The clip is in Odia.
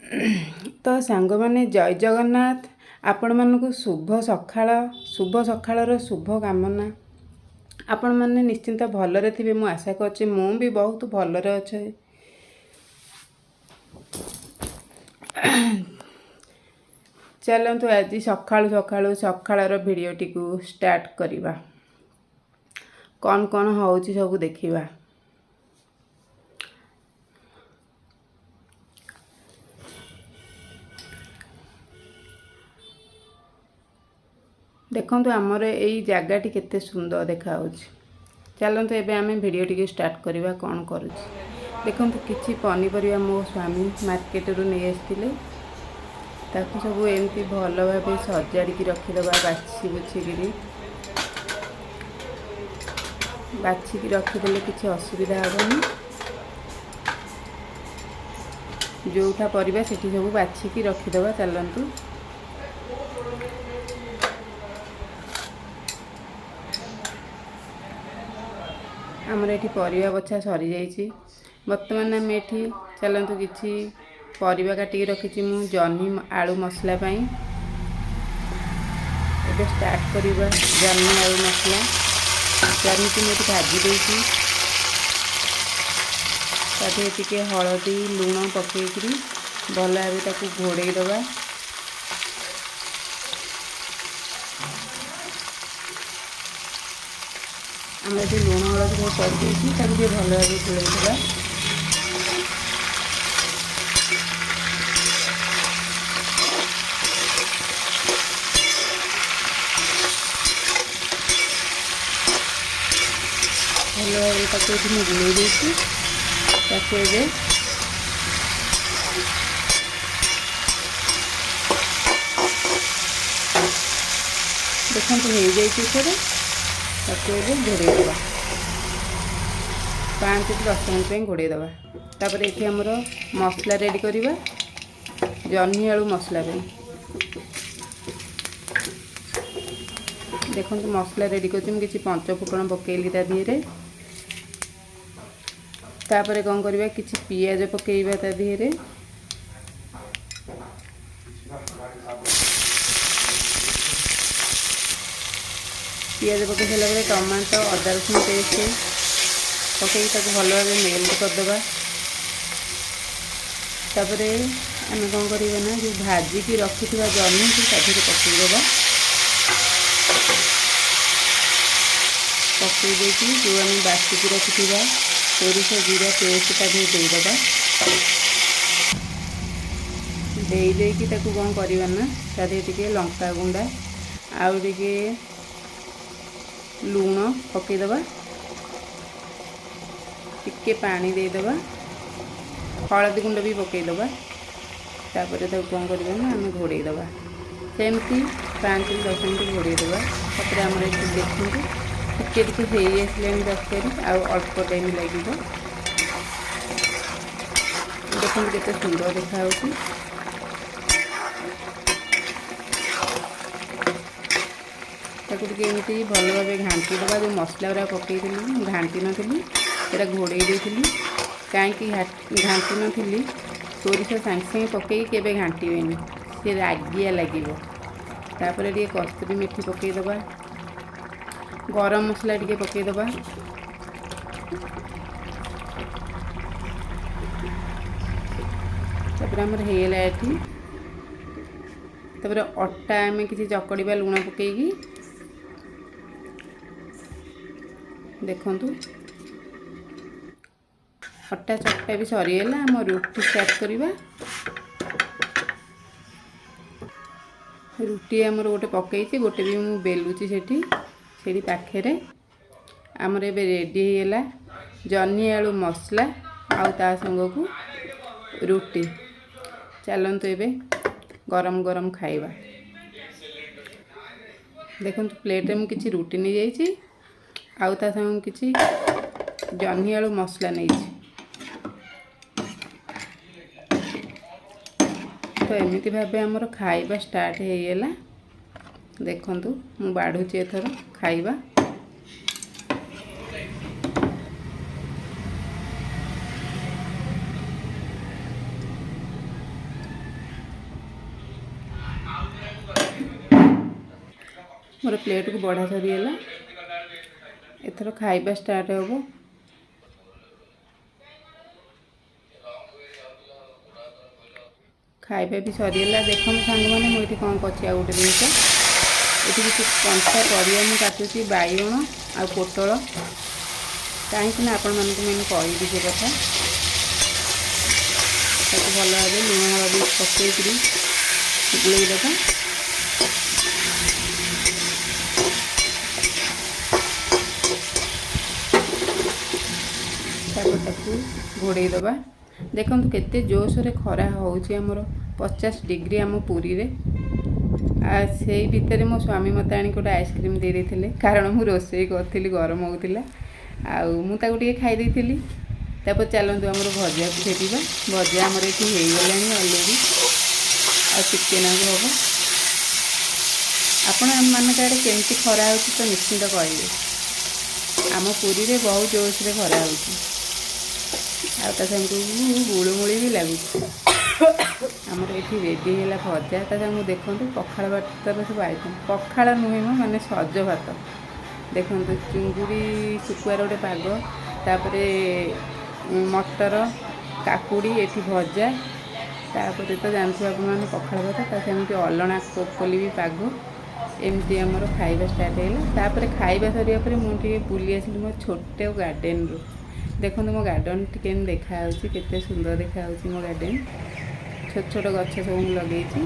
ତ ସାଙ୍ଗମାନେ, ଜୟ ଜଗନ୍ନାଥ। ଆପଣମାନଙ୍କୁ ଶୁଭ ସକାଳ, ଶୁଭ ସକାଳର ଶୁଭ କାମନା। ଆପଣମାନେ ନିଶ୍ଚିନ୍ତ ଭଲରେ ଥିବେ ମୁଁ ଆଶା କରୁଛି। ମୁଁ ବି ବହୁତ ଭଲରେ ଅଛି। ଚାଲନ୍ତୁ, ଆଜି ସକାଳୁ ସକାଳୁ ସକାଳର ଭିଡ଼ିଓଟିକୁ ଷ୍ଟାର୍ଟ କରିବା। କ'ଣ କ'ଣ ହେଉଛି ସବୁ ଦେଖିବା। ଦେଖନ୍ତୁ, ଆମର ଏଇ ଜାଗାଟି କେତେ ସୁନ୍ଦର ଦେଖାହେଉଛି। ଚାଲନ୍ତୁ, ଏବେ ଆମେ ଭିଡ଼ିଓ ଟିକେ ଷ୍ଟାର୍ଟ କରିବା। କ'ଣ କରୁଛି ଦେଖନ୍ତୁ। କିଛି ପନିପରିବା ମୋ ସ୍ୱାମୀ ମାର୍କେଟରୁ ନେଇ ଆସିଥିଲେ। ତାକୁ ସବୁ ଏମିତି ଭଲ ଭାବେ ସଜାଡ଼ିକି ରଖିଦେବା, ବାଛି ବୁଛିକିରି। ବାଛିକି ରଖିଦେଲେ କିଛି ଅସୁବିଧା ହେବନି। ଯେଉଁଟା ପରିବା ସେଠି ସବୁ ବାଛିକି ରଖିଦେବା। ଚାଲନ୍ତୁ, ଆମର ଏଠି ପରିବା ବଛା ସରିଯାଇଛି। ବର୍ତ୍ତମାନ ଆମେ ଏଠି ଚାଲନ୍ତୁ, କିଛି ପରିବା କାଟିକି ରଖିଛି ମୁଁ ଜହ୍ନି ଆଳୁ ମସଲା ପାଇଁ। ଏବେ ଷ୍ଟାର୍ଟ କରିବା ଜହ୍ନି ଆଳୁ ମସଲା। ଜହ୍ନିକୁ ମୁଁ ଏଠି ଭାଜି ଦେଇଛି। ତା ଦେହରେ ଟିକେ ହଳଦୀ, ଲୁଣ ପକାଇକିରି ଭଲ ଭାବେ ତାକୁ ଘୋଡ଼େଇ ଦେବା। ଆମର ଏଠି ଲୁଣ ହଳଦୀ ସବୁ ପଡ଼ିଯାଇଛି। ତାକୁ ଟିକେ ଭଲ ଭାବେ ଗୋଳେଇ ଦେବା। ଭଲ ଭାବରେ ତାକୁ ଏଠି ମୁଁ ଗୋଳେଇ ଦେଇଛି। ତାକୁ ଏବେ ଦେଖନ୍ତୁ, ହେଇଯାଇଛି ଏଥର। ତାକୁ ଏବେ ଘୋଡ଼େଇ ଦେବା, 5ରୁ 10 ମିନିଟ୍ ପାଇଁ ଘୋଡ଼େଇ ଦେବା। ତାପରେ ଏଠି ଆମର ମସଲା ରେଡ଼ି କରିବା ଜହ୍ନି ଆଳୁ ମସଲା ପାଇଁ। ଦେଖନ୍ତୁ, ମସଲା ରେଡ଼ି କରୁଛି ମୁଁ। କିଛି ପଞ୍ଚ ଫୁଟଣ ପକାଇଲି ତା ଦେହରେ। ତାପରେ କ'ଣ କରିବା? କିଛି ପିଆଜ ପକାଇବା ତା ଦେହରେ। ପିଆଜ ପକାଇ ସାରିଲା ପରେ ଟମାଟୋ, ଅଦା ରସୁଣ ପେଷ୍ଟ ପକାଇକି ତାକୁ ଭଲ ଭାବେ ମେଲ୍ଟ କରିଦେବା। ତାପରେ ଆମେ କ'ଣ କରିବା ନା, ଯେଉଁ ଭାଜିକି ରଖିଥିବା ଜହ୍ନିକୁ ତା ଦେହରେ ପକାଇଦେବା। ପକାଇ ଦେଇକି ଯେଉଁ ଆମେ ବାଟିକି ରଖିଥିବା ସୋରିଷ ଜିରା ପେଷ୍ଟ ତା ଦେହରେ ଦେଇଦେବା। ଦେଇ ଦେଇକି ତାକୁ କ'ଣ କରିବା ନା, ତା ଦେହରେ ଟିକେ ଲଙ୍କା ଗୁଣ୍ଡା ଆଉ ଟିକେ ଲୁଣ ପକାଇଦେବା। ଟିକେ ପାଣି ଦେଇଦେବା, ହଳଦୀ ଗୁଣ୍ଡ ବି ପକାଇଦେବା। ତାପରେ ତାକୁ କ'ଣ କରିବା ନା, ଆମେ ଘୋଡ଼େଇ ଦେବା। ସେମିତି 5ରୁ 10 ମିନିଟ୍ ଘୋଡ଼େଇ ଦେବା। ତାପରେ ଆମର ଏଠି ଦେଖନ୍ତୁ, ଟିକେ ଟିକେ ହେଇ ଆସିଲାଣି ତରକାରୀ। ଆଉ ଅଳ୍ପ ଟାଇମ୍ ଲାଗିବ। ଦେଖନ୍ତୁ, କେତେ ସୁନ୍ଦର ଦେଖାହେଉଛି। ତାକୁ ଟିକେ ଏମିତି ଭଲ ଭାବେ ଘାଣ୍ଟି ଦେବା। ଯେଉଁ ମସଲା ଗୁଡ଼ା ପକାଇଥିଲି, ମୁଁ ଘାଣ୍ଟି ନଥିଲି, ସେଇଟା ଘୋଡ଼େଇ ଦେଇଥିଲି। କାହିଁକି ଘାଣ୍ଟି ନଥିଲି? ସୋରିଷ ସାଙ୍ଗେ ସାଙ୍ଗେ ପକାଇକି କେବେ ଘାଣ୍ଟିବେନି, ସେ ରାଗିଆ ଲାଗିବ। ତାପରେ ଟିକେ କସ୍ତୁରୀ ମେଥି ପକାଇଦେବା, ଗରମ ମସଲା ଟିକେ ପକାଇଦେବା। ତାପରେ ଆମର ହେଇଗଲା ଏଠି। ତାପରେ ଅଟା ଆମେ କିଛି ଚକଡ଼ିବା ଲୁଣ ପକାଇକି। ଦେଖନ୍ତୁ, ଅଟା ଚକଟା ବି ସରିଗଲା। ଆମ ରୁଟି ଷ୍ଟାର୍ଟ କରିବା। ରୁଟି ଆମର ଗୋଟେ ପକେଇଛି, ଗୋଟେ ବି ମୁଁ ବେଲୁଛି ସେଠି ସେଇଠି ପାଖରେ। ଆମର ଏବେ ରେଡ଼ି ହେଇଗଲା ଜହ୍ନି ଆଳୁ ମସଲା ଆଉ ତା ସାଙ୍ଗକୁ ରୁଟି। ଚାଲନ୍ତୁ, ଏବେ ଗରମ ଗରମ ଖାଇବା। ଦେଖନ୍ତୁ, ପ୍ଲେଟ୍ରେ ମୁଁ କିଛି ରୁଟି ନେଇଯାଇଛି ଆଉ ତା ସାଙ୍ଗକୁ କିଛି ଜହ୍ନି ଆଳୁ ମସଲା ନେଇଛି। ତ ଏମିତି ଭାବେ ଆମର ଖାଇବା ଷ୍ଟାର୍ଟ ହେଇଗଲା। ଦେଖନ୍ତୁ, ମୁଁ ବାଢ଼ୁଛି ଏଥର ଖାଇବା। ମୋର ପ୍ଲେଟ୍କୁ ବଢ଼ା ସରିଗଲା। ଏଥର ଖାଇବା ଷ୍ଟାର୍ଟ ହେବ। ଖାଇବା ବି ସରିଗଲା। ଦେଖନ୍ତୁ ସାଙ୍ଗମାନେ, ମୁଁ ଏଠି କ'ଣ କରିଛି ଆଉ ଗୋଟେ ଜିନିଷ। ଏଠି କିଛି କଞ୍ଚା ପରିବା ମୁଁ କାଟୁଛି, ବାଇଗଣ ଆଉ ପୋଟଳ। କାହିଁକି ନା ଆପଣମାନଙ୍କୁ ମୁଁ କହିବି ସେ କଥା। ତାକୁ ଭଲ ଭାବେ ଲୁଣ ହଳଦୀ ପକେଇକିରି ଗୋଳେଇ ଦେବା। ତାପରେ ତାକୁ ଘୋଡ଼େଇ ଦେବା। ଦେଖନ୍ତୁ କେତେ ଜୋରସୋରରେ ଖରା ହେଉଛି ଆମର, 50 ଡିଗ୍ରୀ ଆମ ପୁରୀରେ। ଆଉ ସେଇ ଭିତରେ ମୋ ସ୍ୱାମୀ ମୋତେ ଆଣିକି ଗୋଟେ ଆଇସ୍କ୍ରିମ୍ ଦେଇ ଦେଇଥିଲେ, କାରଣ ମୁଁ ରୋଷେଇ କରିଥିଲି, ଗରମ ହେଉଥିଲା, ଆଉ ମୁଁ ତାକୁ ଟିକେ ଖାଇ ଦେଇଥିଲି। ତାପରେ ଚାଲନ୍ତୁ ଆମର ଭଜାକୁ ଫେରିବା। ଭଜା ଆମର ଏଠି ହେଇଗଲାଣି ଅଲରେଡ଼ି, ଆଉ ଟିକେ ନାକୁ ହେବ। ଆପଣ ମାନଙ୍କ ଆଡ଼େ କେମିତି ଖରା ହେଉଛି ତ ନିଶ୍ଚିନ୍ତ କହିବେ। ଆମ ପୁରୀରେ ବହୁତ ଜୋରସୋରରେ ଖରା ହେଉଛି, ଆଉ ତା ସାଙ୍ଗକୁ ଗୁଳୁଗୁଳି ବି ଲାଗୁଛି। ଆମର ଏଠି ରେଡ଼ି ହେଲା ଭଜା। ତା ସାଙ୍ଗକୁ ଦେଖନ୍ତୁ ପଖାଳ ଭାତର ସବୁ ଆଇଟମ୍। ପଖାଳ ନୁହେଁ ମ, ମାନେ ସଜ ଭାତ। ଦେଖନ୍ତୁ ଚିଙ୍ଗୁଡ଼ି ଶୁଖୁଆର ଗୋଟେ ପାଗ, ତାପରେ ମଟର କାକୁଡ଼ି ଏଠି ଭଜା, ତାପରେ ତ ଜାଣିଥିବେ ଆପଣମାନେ ପଖାଳ ଭାତ, ତା ସାଙ୍ଗକୁ ଅଲଣା କୋକଲି ବି ପାଗ। ଏମିତି ଆମର ଖାଇବା ଷ୍ଟାର୍ଟ ହେଇଗଲା। ତାପରେ ଖାଇବା ସରିବା ପରେ ମୁଁ ଟିକେ ବୁଲି ଆସିଲି ମୋ ଛୋଟ ଗାର୍ଡ଼େନରୁ। ଦେଖନ୍ତୁ ମୋ ଗାର୍ଡ଼େନ ଟିକେ କେମିତି ଦେଖାହେଉଛି, କେତେ ସୁନ୍ଦର ଦେଖାହେଉଛି ମୋ ଗାର୍ଡ଼େନ। ଛୋଟ ଛୋଟ ଗଛ ସବୁ ମୁଁ ଲଗେଇଛି।